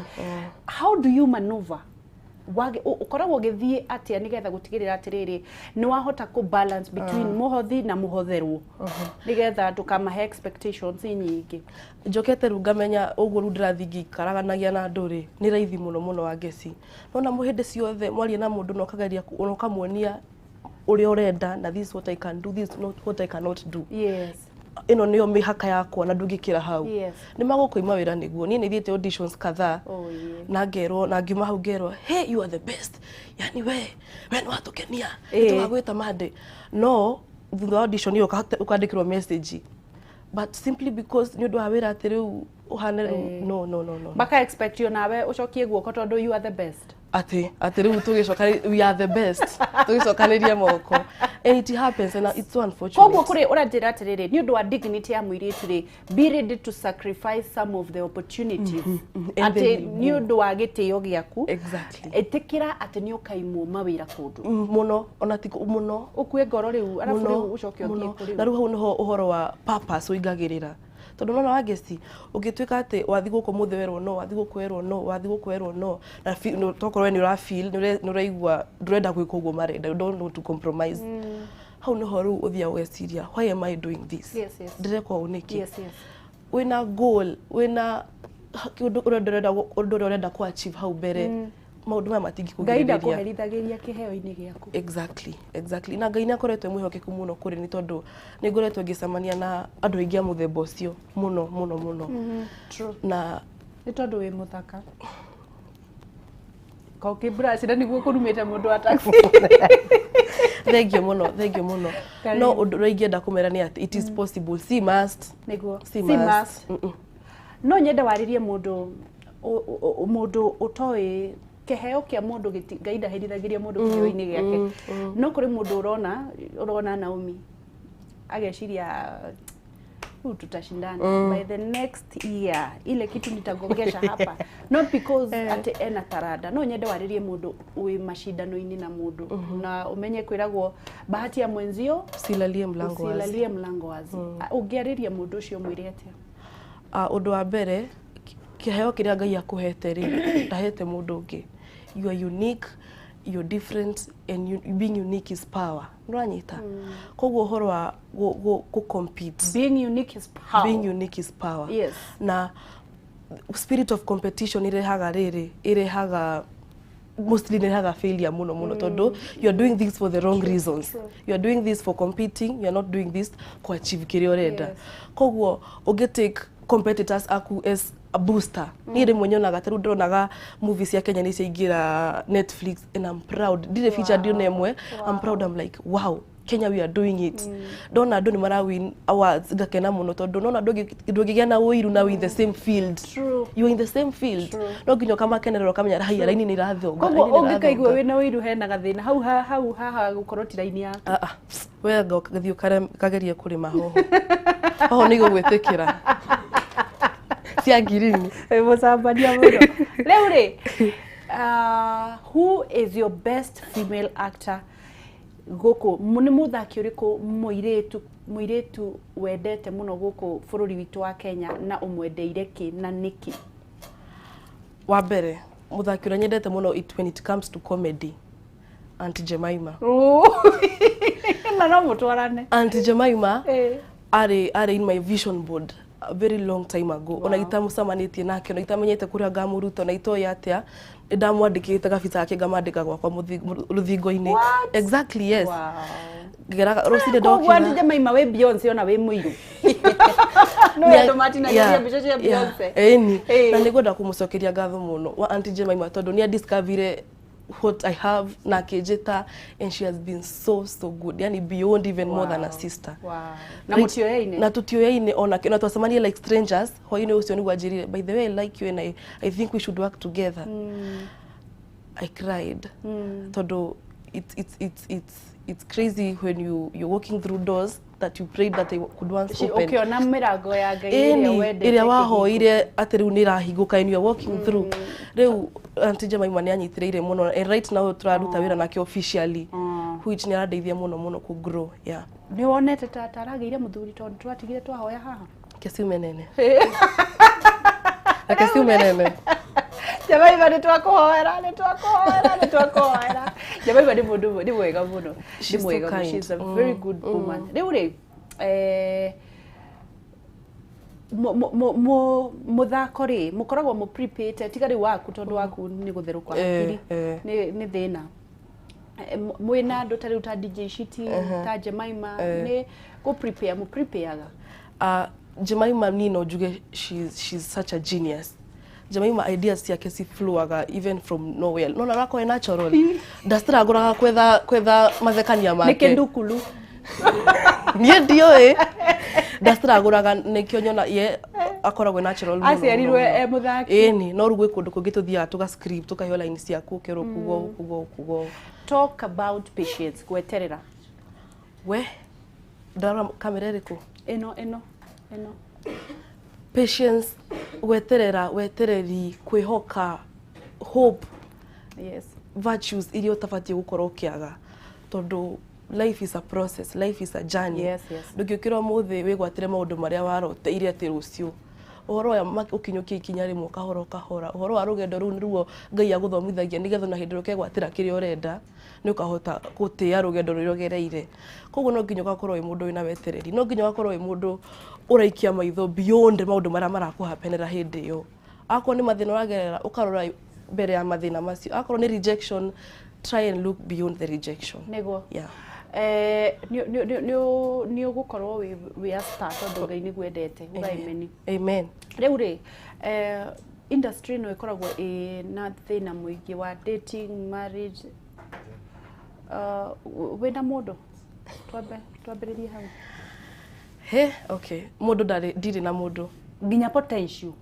How do you maneuver? Ũkoragwo ũgĩthiĩ atĩa nĩgetha gũtigĩrĩra atĩrĩrĩ nĩ wahota kũ balance between mũhothi na mũhotherwo, nĩgetha ndũkamahe expectations nyingĩ? Njokete rĩu ngamenya ũguo rĩu ndĩrathiĩ ngĩikaraganagia na andũ rĩ, nĩ raithi mũno mũno wa ngeci nona hĩndĩ ciothe mwaria na mũndũ na ũkageria na ũkamuonia ũrĩa ũrenda, na this is what I can do, this is not what I cannot do. Ĩno nĩyo mĩhaka yakwa na ndũngĩkĩra hau. Nĩ magũkũima wĩra nĩguo niĩ nĩ thiĩte auditions kadhaa na ngerwo, na ngiuma hau ngerwo, "Hey, you are the best, yani we nĩ watũkenia, tũgagwĩta Monday." No thutha wa audition ĩyo ũkandĩkĩrwo message, but simply because nĩ ũndũ wa wĩra atĩ rĩu ũhane rĩu, no, no, no, no. Maka expect you nawe ũcokie guoko tondũ you are the best. Atĩ rĩu tũgĩcoka, we are the best, tũgĩcokanĩrie moko, and it happens and it's so unfortunate. Koguo kũrĩ ũranjĩra atĩrĩrĩ, nĩ ũndũ wa dignity ya mũirĩtu rĩ, be ready to sacrifice some of the opportunities And atĩ then you nĩ ũndũ wa gĩtĩo gĩaku. Ĩtĩkĩra atĩ nĩ ũkaimwo mawĩra kũndũ. Mũno, ona ti mũno. Ũkue ngoro rĩu, arabu rĩu ũcoke ũthiĩ mũno. kũ Na rĩu? rĩu hau nĩho ũhoro wa purpose ũingagĩrĩra, tondũ nona wangeci ũngĩtuĩka atĩ wathi gũkũ mũthĩ werwo no, wathi gũkũ werwo no, wathi gũkũ werwo no, na tokorwo we nĩ ũra feel nĩ ũraigua ndũrenda gwĩka ũguo marenda, you don't want to compromise, hau nĩho rĩu ũthiaga ũgeciria, "Why am I doing this?" Ndĩreka ũũ nĩkĩ? Wĩna goal, wĩna ũndũ ũrĩa ũrenda, ũndũ ũrĩa ũrenda ku achieve hau mbere, maũndũ maya Ngai matingĩkũgirĩrĩria. Ndakũherithagĩria kĩheo-inĩ gĩaku. Exactly, na Ngai nĩ akoretwo e mwĩhokeku mũno kũrĩ nĩ, tondũ nĩ ngoretwo ngĩcemania na andũ aingĩ a mũthemba ũcio mũno mũno mũno. Na Nĩ tondũ wĩ mũthaka kokĩmburacĩra nĩguo kũrumĩte mũndũ wa taxi. Thengio mũno, thengio mũno. Karibu. No ũndũ ũrĩa ingĩenda kũmera nĩ atĩ it is possible, si must. Nĩguo. Si Si must. must. No nyende warĩrie mũndũ mũndũ ũtoĩ kĩheo kĩa mũndũ Ngai ndaherithagĩria mũndũ kĩheo-inĩ gĩake. No kũrĩ mũndũ ũrona Naomi ageciria, "Rĩu tutashindana by the next year, ile kitu nitagongesha hapa," not because ati ena taranda. No nyende warĩrie mũndũ wĩ macindano-inĩ na mũndũ na ũmenye kwĩragwo bahati ya mwenzio Usilalie mlango wazi. Usilalie mlango wazi. Ũngĩarĩria mũndũ ũcio mwĩre atĩa? Ah, ũndũ wa mbere, kĩheo kĩrĩa Ngai akũhete rĩ, ndahete mũndũ ũngĩ. You are unique, you're different, and you, being unique is power. Nĩũranyita? Koguo ũhoro wa gũ compete, Being unique is power. Being unique is power. Na spirit of competition irehaga rĩrĩ, irehaga mostly irehaga failure mũno mũno, tondũ you are doing this for the wrong reasons. You are doing this for competing, you are not doing this ku achieve kĩrĩa ũrenda. Koguo ũngĩ take competitors aku as a booster. Niĩ rĩmwe nyonaga ta rĩu ndĩronaga movie cia Kenya nĩ ciaingĩra Netflix and I'm proud. Ndirĩ featured ona ĩmwe. I'm proud, I'm like, "Wow, Kenya, we are doing it." Ndona andũ nĩ mara win awards ngakena mũno, tondũ nona ndũngĩgĩa na ũiru na we in the same field. You are in the same field, no nginya ũkamakenerera, ũkamenya haiya, raini nĩ irathonga. Koguo Raini nĩ ũngĩkaigua irathonga. wĩna ũiru hena gathĩna hau hau haha gũkorwo ti raini yaku. Ah, ah, we anga ũgathiĩ ũkagerie kũrĩma hoho, hoho nĩ igũgwĩtĩkĩra cia ngirini. Wĩ mũcambania mũno. Rĩu rĩ, who is your best female actor gũkũ? Nĩ mũthaki ũrĩkũ mũirĩtu wendete mũno gũkũ bũrũri witũ wa Kenya, na ũmwendeire kĩ na nĩkĩ? Wa mbere Muthaki ũrĩa nyendete mũno when it comes to comedy, Auntie Jemima. Na no mũtwarane. Auntie Jemima arĩ in my vision board a very long time ago. Ona itamucemanĩtie nake, ona itamenyete kũrĩa ngamũruta, ona itoĩ atĩa, nĩndamwandĩkĩte gabica gake ngamandĩka gwakwa rũthingo-inĩ. Exactly, yes. Ngeraga rũcinĩ Koguo Auntie ndokĩra. Jemima wĩ Beyonce ona wĩ mũirũ. No andũ matinagĩria mbica cia Beyonce. Ĩni. Eh. Na nĩngwenda kũmũcokeria ngatho mũno wa Auntie Jemima tondũ nĩ discoverire what I have na akĩnjĩta, and she has been so so good, yani beyond even more than a sister. Wow. Na mũtioyaine? Na tutioyaine ona na twacemanirie like strangers hwainĩ ũcio nĩguo anjĩrire, "By the way, I like you and I think we should work together." I cried tondũ it's crazy when you're walking through doors that you prayed that they could once open. Ũkĩona mĩrango ya Ngai ĩrĩa Ĩni, wendete ĩrĩa wahoire atĩ rĩu nĩ ĩrahingũka and you are walking through. Rĩu Auntie Jemima nĩ anyitĩrĩire mũno, and right now tũraruta wĩra nake officially, which nĩ arandeithia mũno mũno kũ grow, yeah. Nĩ wonete ta taragĩire mũthuri tondũ twatigire twahoya haha? Kesiume nene, reke ciume nene. Jemima, nĩ twakũhoera, nĩ twakũhoera, nĩ twakũhoera. Jemima nĩ mũndũ nĩ mwega mũno, nĩ She's so mwega mũno. kind. She's a very good woman. Rĩu rĩ, mũthako rĩ, mũkoragwo mũ prepare, tiga rĩu waku tondũ waku nĩ gũtherũka hakiri, nĩ thĩna. Mwĩna andũ ta rĩu ta DJ Shiti, ta Jemima, nĩ gũ prepare mũ prepareaga? Jemima niĩ no njuge she's such a genius. Jemima ideas ciake ci flowaga even from nowhere, no na natural, ndastragũraga kwetha mathekania Nĩ make. kĩndukulu. Niĩ ndiũĩ, ndastragũraga, nĩkĩo nyona ye akoragwo natural mũno, mũno, Aciarirwe mũno. e mũthaki. Ĩni, no rĩu gwĩ kũndũ kũngĩ tũthiaga tũga script, tũkaheo line ciaku, ũkerwo kuga ũũ, kuga ũũ, kuga ũũ. Talk about patience, gweterera. We ndarora kamera ĩrĩkũ? Ĩno, ĩno, ĩno. Patience, gweterera, wetereri, kwĩhoka, hope, virtues iria ũtabatiĩ gũkorwo ũkĩaga tondũ life is a process, life is a journey. Ndũngĩũkĩra ũmũthĩ wĩgwatĩre maũndũ marĩa waroteire atĩ rũciũ. Ũhoro ũyũ ũkinyũkia ikinya rĩmwe kahora kahora, ũhoro wa rũgendo rũu nĩruo Ngai agũthomithagia nĩgetha ona hĩndĩ ĩrĩa ũkegwatĩra kĩrĩa ũrenda nĩ ũkahota gũtĩĩa rũgendo rũrĩa ũgereire. Koguo no nginya ũgakorwo wĩ mũndũ wĩna wetereri, no nginya ũgakorwo wĩ mũndũ ũraikia maitho beyond maũndũ marĩa marakũhapenera hĩndĩ ĩyo. Akorwo nĩ mathĩna ũragerera, ũkarora mbere ya mathĩna macio. Akorwo nĩ rejection, try and look beyond the rejection. Nĩguo. Yeah. Nĩ ũgũkorwo wĩ a star tondũ Ngai nĩguo endete uga amen. Amen. Rĩu rĩ, industry ĩno ĩkoragwo ĩna thĩna mũingĩ wa dating, marriage. Wĩna mũndũ? Twambe twambĩrĩrie hau. He, okay, mũndũ ndarĩ, ndirĩ na mũndũ. Nginya potential?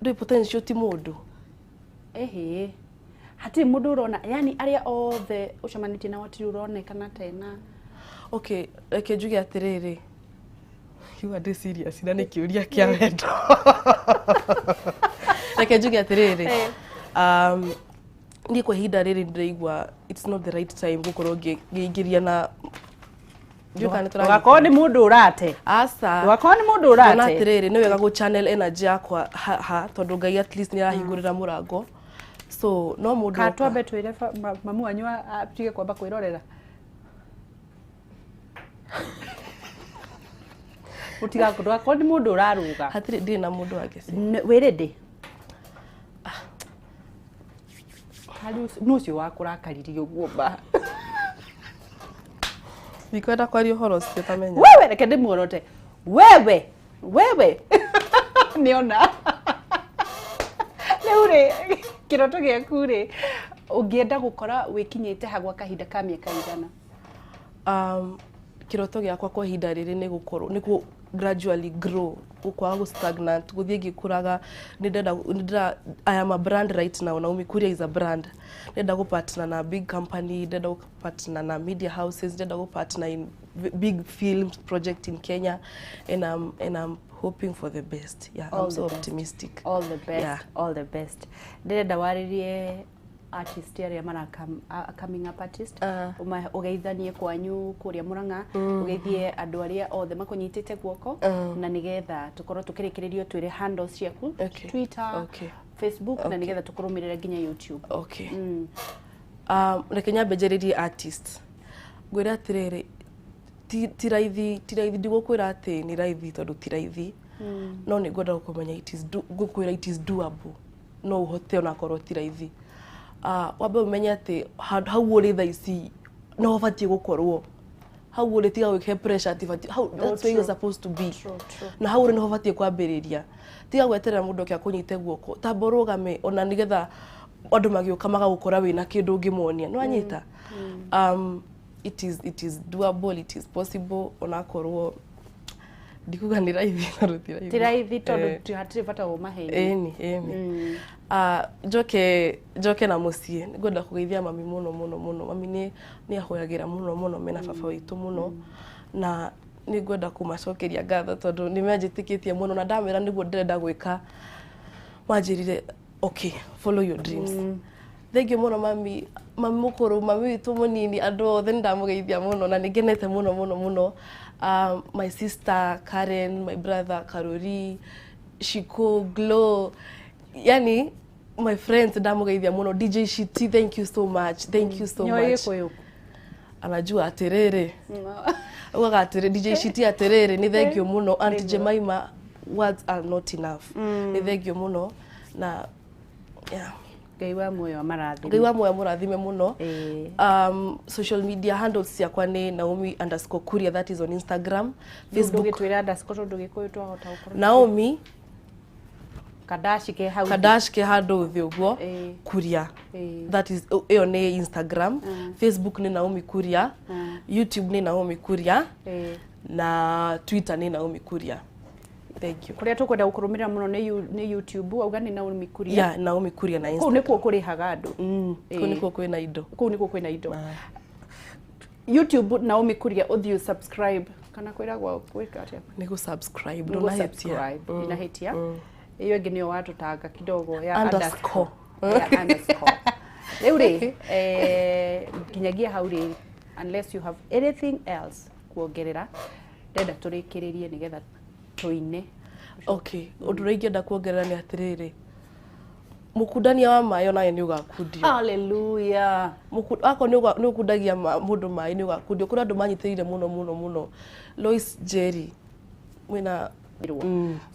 Ndũĩ potential ti mũndũ. Ĩhĩ, hatirĩ mũndũ ũrona, yani arĩa othe ũcemanĩtie nao hatirĩ ũronekana tena? Okay, reke njuge atĩrĩrĩ, kiuga ndĩ serious na nĩ kĩũria kĩa wendo. Reke njuge atĩrĩrĩ, niĩ kwa ihinda rĩrĩ ndĩraigua it's not the right time gũkorwo ngĩingĩria na ndiũĩ kana nĩ tũranyitana. Ndũgakorwo nĩ mũndũ ũrate. Aca. Ndũgakorwo nĩ mũndũ Ndona ũrate. atĩrĩrĩ, nĩ wega gũ channel energy yakwa ha tondũ Ngai at least nĩ arahingũrĩra mũrango, so no mũndũ Ka oka. twambe twĩre mamu wanyu atige kwamba kwĩrorera. Ndũgakorwo nĩ mũndũ ũrarũga. Hatirĩ, ndirĩ na mũndũ wake. Wĩ ready? Nũ ũcio wakũrakaririe ũguo ma? Ndikwenda kwaria ũhoro ũcio tamenya. Wewe, reke ndĩmuorote. Wewe, wewe nĩona rĩu rĩ, kĩroto gĩaku rĩ, ũngĩenda gũkora wĩkinyĩte ha gwa kahinda ka mĩaka igana? Kĩroto gĩakwa kwa ihinda rĩrĩ nĩ gũkorwo nĩ kũ gradually grow, gũkwaga gũ stagnant, gũthiĩ ngĩkũraga. Nĩ ndĩrenda, nĩ ndĩra I am a brand right now. Naomi Kuria is a brand. Ndĩrenda gũ partner na big company, ndĩrenda gũ partner na media houses, ndĩrenda gũ partner in big film project in Kenya, and I'm hoping for the best. Yeah. All I'm the so best. optimistic. All the best. All the best. Ndĩrenda warĩrie artist arĩa mara coming up artist. Ũgeithanie kwanyu kũrĩa Mũrang'a, ũgeithie andũ arĩa othe makũnyitĩte guoko, na nĩgetha tũkorwo tũkĩrĩkĩrĩrio twĩre handles ciaku, Okay. Twitter, Okay. Facebook na nĩgetha tũkũrũmĩrĩre nginya YouTube. Okay. Reke nyambe njarĩrie artist. Ngwĩre atĩrĩrĩ, ti raithi, ti raithi, ndigũkwĩra atĩ nĩ raithi tondũ ti raithi, no nĩ ngwenda gũkũmenya ngũkwĩra it is doable, no ũhote onakorwo ti raithi. Wambe ũmenye atĩ hau ũrĩ thaa ici no ũbatiĩ gũkorwo hau ũrĩ, tiga gwĩke pressure atĩ batiĩ hau, that's where you're supposed to be. Na hau ũrĩ nĩho ũbatiĩ kwambĩrĩria, tiga gweterera mũndũ oke akũnyite guoko, tamba ũrũgame ona nĩgetha andũ magĩũka magagũkora wĩna kĩndũ ũngĩmonia, nĩ wanyita? It is doable, it is possible, onakorwo ndikuga nĩ raithi tondũ ti raithi. Ti raithi tondũ hatirĩ bata wa maheni. Ĩni, ĩni. Njoke na mũciĩ, nĩngwenda kũgeithia mami mũno mũno mũno. Mami nĩ ahoyagĩra mũno mũno mena baba witũ mũno, na nĩngwenda kũmacokeria ngatho tondũ nĩ manjĩtĩkĩtie mũno, na ndamera nĩguo ndĩrenda gwĩka, manjĩrire okay, follow your dreams. Thank you mũno mami, mami mũkũrũ, mami witũ mũnini, andũ othe nĩ ndamũgeithia mũno na nĩ ngenete mũno mũno mũno. My sister Karen, my brother Karori, Shiko, Glow, yani my friends ndamũgeithia mũno. DJ Shiti, thank you so much, thank you so Nyoĩ much. Gĩkũyũ. Anajua atĩrĩrĩ, augaga atĩrĩ DJ Shiti atĩrĩrĩ, nĩ thank you mũno. Auntie Jemima, words are not enough, nĩ thank you mũno na yeah. Ngai wa muoyo amarathime. Ngai wa muoyo amũrathime mũno. Social media handles ciakwa nĩ Naomi underscore Kuria, that is on Instagram, Facebook. Ndũgĩtwĩra underscore tondũ Gĩkũyũ twahota gũkorwo Naomi kadashi ke hau. Kadash ke handũ thĩ ũguo. Kuria. That is ĩyo nĩ Instagram. Facebook nĩ Naomi Kuria, YouTube nĩ Naomi Kuria, na Twitter nĩ Naomi Kuria. Thank you. Kũrĩa tũkwenda gũkũrũmĩrĩra mũno nĩ YouTube, auga nĩ Naomi Kuria. Yeah, Naomi Kuria na Kũu Instagram. nĩkuo kũrĩhaga andũ. Kũu nĩkuo kwĩna indo. Kũu nĩkuo kwĩna indo. YouTube Naomi Kuria, ũthiĩ subscribe kana kwĩragwo gwĩka atĩa? Nĩ gũ subscribe. Nĩ ndũnahĩtia. gũ-subscribe, ndinahĩtia. Ĩyo ĩngĩ nĩyo watũtanga kidogo ya Underscore. Ya underscore. Rĩu rĩ, nginyagia hau rĩ, unless you have anything else kuongerera, ndenda tũrĩkĩrĩrie nĩgetha tũine. Okay, ũndũ ũrĩa ingĩenda kuongerera nĩ atĩrĩrĩ, mũkundania wa maĩ onawe nĩ ũgakundio. Hallelujah. Akorwo nĩ ũkundagia mũndũ maĩ nĩ ũgakundio. Kũrĩ andũ manyitĩrĩire mũno mũno mũno, Lois Jerry mwĩna.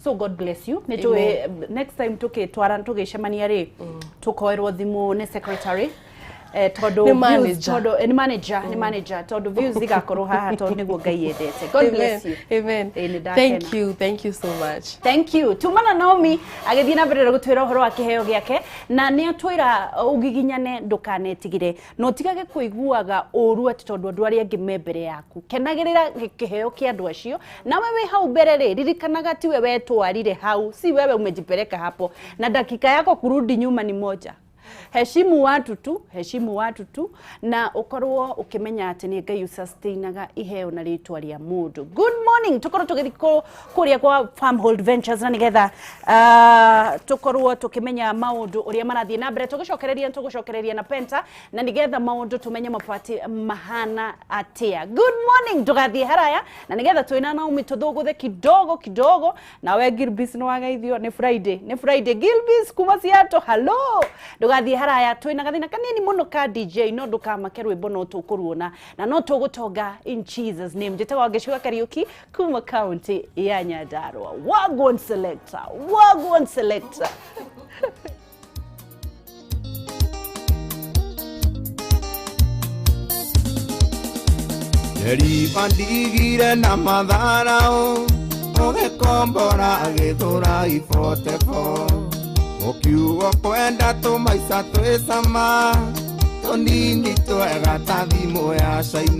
So God bless you. Nĩ tũĩ next time tũgĩtwara tũgĩcemania rĩ, tũkoerwo thimũ nĩ secretary, tondũ Nĩ manager. Tondũ nĩ manager, nĩ manager, tondũ views igakorwo haha tondũ nĩguo Ngai endete. God bless you. Amen. Nĩ ndakena. Thank you, thank you so much. Thank you. Tumana Naomi agĩthiĩ na mbere na gũtwĩra ũhoro wa kĩheo gĩake, na nĩ atwĩra ũgiginyane, ndũkanetigĩre, na ũtigage kũiguaga ũru atĩ tondũ andũ arĩa angĩ me mbere yaku. Kenagĩrĩra kĩheo kĩa andũ acio, nawe wĩ hau mbere rĩ, ririkanaga tiwe wetwarire hau, si wewe umejipeleka hapo, na dakika yako kurudi nyuma ni moja. Heshimu watu tu, heshimu watu tu, na ukorwo ukimenya atĩ nĩ Ngai ũsustainaga iheo na rĩtwa rĩa mũndũ. Good morning, tũkorwo tũgĩthiĩ kũrĩa kwa Farmhold Ventures na nĩgetha tũkorwo tũkĩmenya maũndũ ũrĩa marathiĩ na mbere, tũgũcokereria na Penta na nĩgetha maũndũ tũmenye mabati mahana atĩa. Good morning, ndũgathiĩ haraya na nĩgetha twĩna Naomi tũthũgũthe kidogo kidogo. Nawe Gilbis nĩ wageithio, nĩ Friday, nĩ Friday. Gilbis kuma Seattle, hello. Ndũgathiĩ haraya, twĩna gathĩna kanini mũno ka DJ, no ndũkamake, rwĩmbo no tũkũruona na no tũgũtonga in Jesus name. Njĩtagwo Wangeci Kariuki kuma kaunti ya Nyandarua. Wagwan selector, wagwan selector. Njeri ndigire na matharau ũgĩkombora agĩthũra ibotebo ũkiuga kwenda tũmaica twĩ cama tũnini twega ta thimũ ya China.